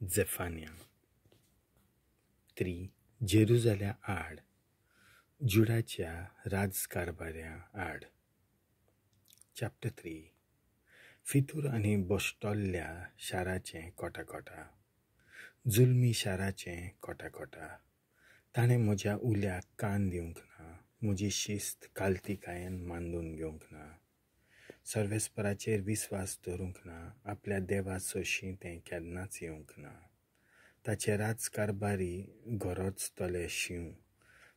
Zephaniah 3 जेरुजाल्या आड, जुडाच्या राजकारभाऱ्या आड. Chapter 3 फितूर आनी बोश्टोल्ल्या शाराचें कोटाकोटा, जुलमी शाराचें कोटाकोटा. ताणें म्हज्या उल्याक कान दिवंक ना, म्हजी शिस्त कालतिकायेन मांदून घेवंक ना, सर्वेस्पराचेर विस्वास दवरूंक ना, आपल्या देवा सोशीं तें केन्नाच येवंक ना. ताचे राजकारभारी गरजतले शींव,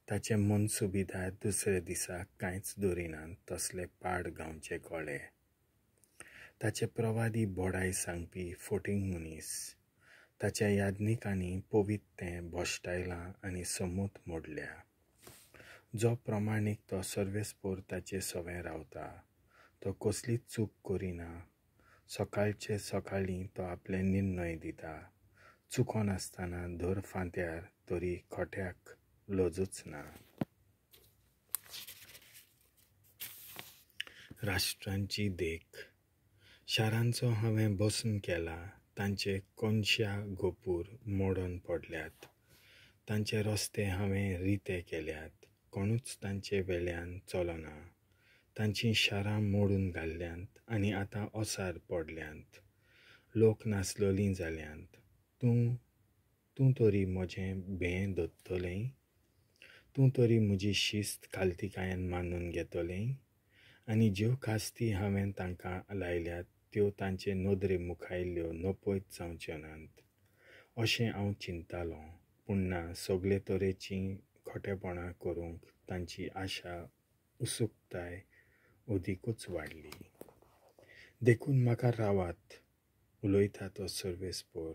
ताचे मनसुबीदार दुसरे दिसा कांयच दवरिनात तसले पाड गांवचे कोळे. ताचे प्रवादी बोडाय सांगपी फोटींग मनीस, ताच्या याज्ञिकांनी पवित्र तें भश्टायलां आनी समूत मोडल्या. जो प्रमाणीक तो सर्वेस्पोर ताचे सवें रावता, तो कसलीच चूक करिना. सकाळचे सकाळीं तो आपले निर्णय दिता, चुकोनासतना धर फांत्यार तरी खोट्याक लजूच ना. राष्ट्रांची देख. शारांचो हांवें बसून केला, तांचे कोनशा गोपूर मोडून पडल्यात, तांचे रस्ते हांवें रिते केल्यात, कोणूच तांचे वेल्यान चलना. तांचीं शारां मोडून घाल्ल्यांत आनी आतां ओसार पडल्यांत, लोक नासलोलीं जाल्यांत. तूं तरी म्हजें भें धरतलें, तूं तरी म्हजी शिस्त कालतिकायेन मानून घेतलें, आनी ज्यो खास्ती हांवें तांकां लायल्यात त्यो तांचे नदरे मुखायल्ल्यो नपयत जावच्यो नात अशें हांव चिंततालों. पूण ना, सगळे तरेचीं खोटेपणां करूंक तांची आशा उत्सुकताय अदिकूच वाडली. देखून म्हाका रावात, उलयता तो सर्वेस्पोर,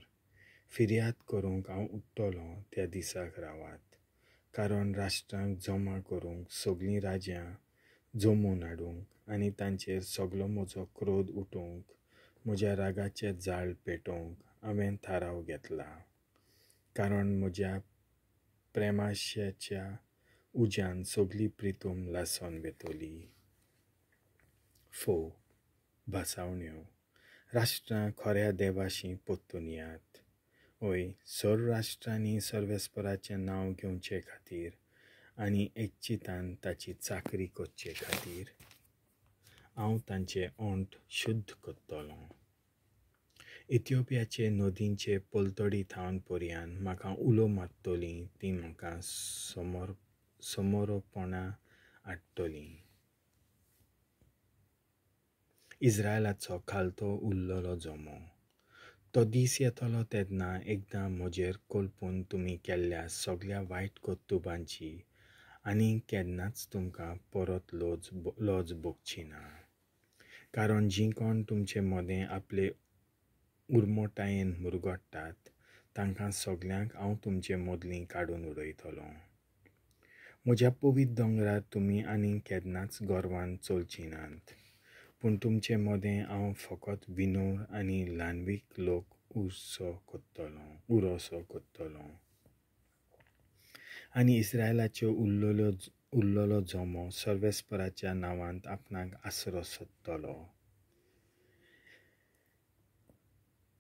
फिर्याद करूंक हांव उठ्ठलों त्या दिसाक रावात. कारण राष्ट्रांक जमा करूंक, सगळीं राज्यां जमोवन हाडूंक आनी तांचेर सगलो म्हजो क्रोध उठोवंक, म्हज्या रागाचें जाळ पेटोवंक हांवें थाराव घेतला. कारण म्हज्या प्रेमाशेच्या उज्यान सगली प्रितूम लासून वेतली. 4 भासावण्यो. राष्ट्रां खऱ्या देवाशी परतून येयात. हय, सर्व राष्ट्रांनी सर्वेस्पराचें नांव घेवचे खातीर आनी एकचितान ताची चाकरी करचे खातीर हांव तांचे ओंठ शुद्ध करतलों. इथिओपियाचे नदींचे पलतडी थावन पर्यान म्हाका उलो मारतलीं, तीं म्हाका समोरपणां हाडटलीं. इस्रायलाचो खालतो उरलेलो जमो. तो दीस येतलो तेन्ना एकदां म्हजेर कल्पून तुमी केल्ल्या सगल्या वायट कर्तुबांची आनी केन्नाच तुमकां परत लज भोगची ना. कारण जीं कोण तुमचे मदें आपले उर्मोटायेन मुरगट्टात तांकां सगल्यांक हांव तुमचे मदलीं काडून उडयतलों. म्हज्या पवित्र दोंगरार तुमी आनी केन्नाच गर्वान चलचीं नात, पूण तुमचे मदें हांव फकत विनोर आनी ल्हानवीक लोक उरोसो करतलों. आनी इस्रायलाच्यो उरलेलो जमो सर्वेस्पराच्या नांवांत आपणाक आसरो सोदतलो.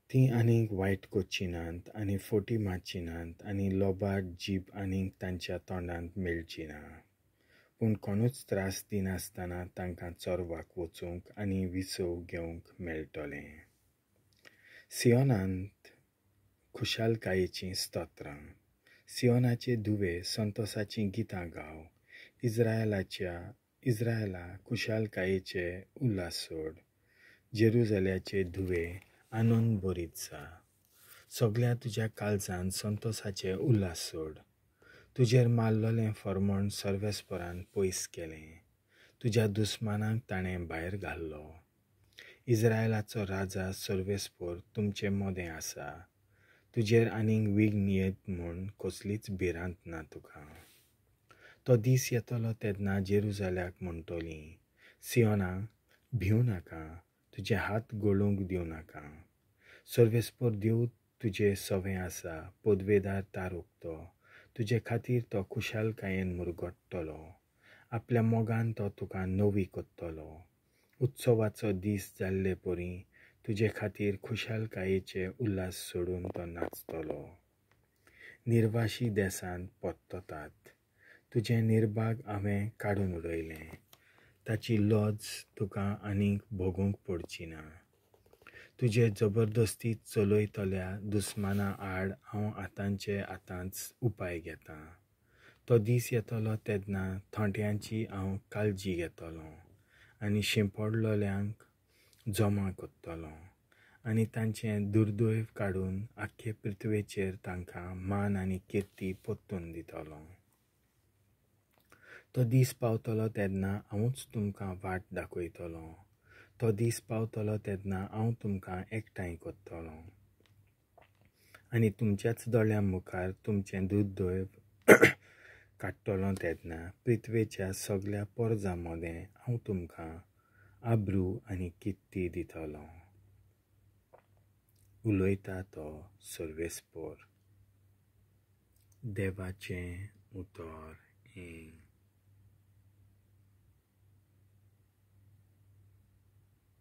तीं आनीक वायट करचीं नात आनी फोटी मारचीं नात आनी लोबाट जीब आनीक तांच्या तोंडांत मेळची ना. पूण कोणूच त्रास दिनासतना तांकां चरवाक वचूंक आनी विसव घेवंक मेळटलें. सियोनांत खुशालकायेचीं स्तोत्रां. सियोनाचे धुवे संतोसाचीं गितां गाव, इस्रायला खुशालकायेचे उल्हास सोड, जेरुजाल्याचे धुवे आनंद भरीत जा. सगल्या तुज्या काळजान संतोसाचे उल्हास सोड. तुजेर मारलेलें फर्मण सर्वेस्परान पयस केलें, तुज्या दुस्मानाक ताणें भायर घाल्लो. इस्रायलाचो राजा सर्वेस्पोर तुमचे मदें आसा, तुजेर आनीक विघ्न येत म्हूण कसलीच भिरांत ना तुका. तो दीस येतलो तेन्ना जेरुजाल्याक म्हणटलीं, सियोना भिवं नाका, तुजे हात गळूंक दिवं नाका. सर्वेस्पोर देव तुजे सवें आसा, पदवेदार तारूक तो, तुजे खातीर तो खुशालकायेन मुरगट्टलो, आपल्या मोगान तो तुका नवी करतलो. उत्सवाचो दीस जाल्ले परी तुजे खातीर खुशालकायेचे उल्हास सोडून तो नाचतलो. निर्वाशी देसांत परततात. तुजें निर्भाग हांवें काडून उडयलें. ताची लज तुका आनीक भोगूंक पडची ना. तुजे जबरदस्ती चलयतल्या दुस्माना आड हांव आतांचे आतांच उपाय घेतां. तो दीस येतलो तेन्ना थोंट्यांची हांव काळजी घेतलों आनी शिंपडलोल्यांक जमा करतलों आनी तांचें दुर्दैव काडून आख्खे पृथ्वेचेर तांकां मान आनी किर्ती परतून दितलों. तो दीस पावतलो तेन्ना हांवूच तुमकां वाट दाखयतलों. तो दीस पावतलो तेन्ना हांव तुमकां एकठांय करतलों आनी तुमच्याच दोळ्यां मुखार तुमचें दुर्दैव काडटलों तेन्ना पृथ्वेच्या सगळ्या पोरजां मदें हांव तुमकां आब्रू आनी किर्ती दितलों. उलयता तो सर्वेस्पोर. देवाचें उतर.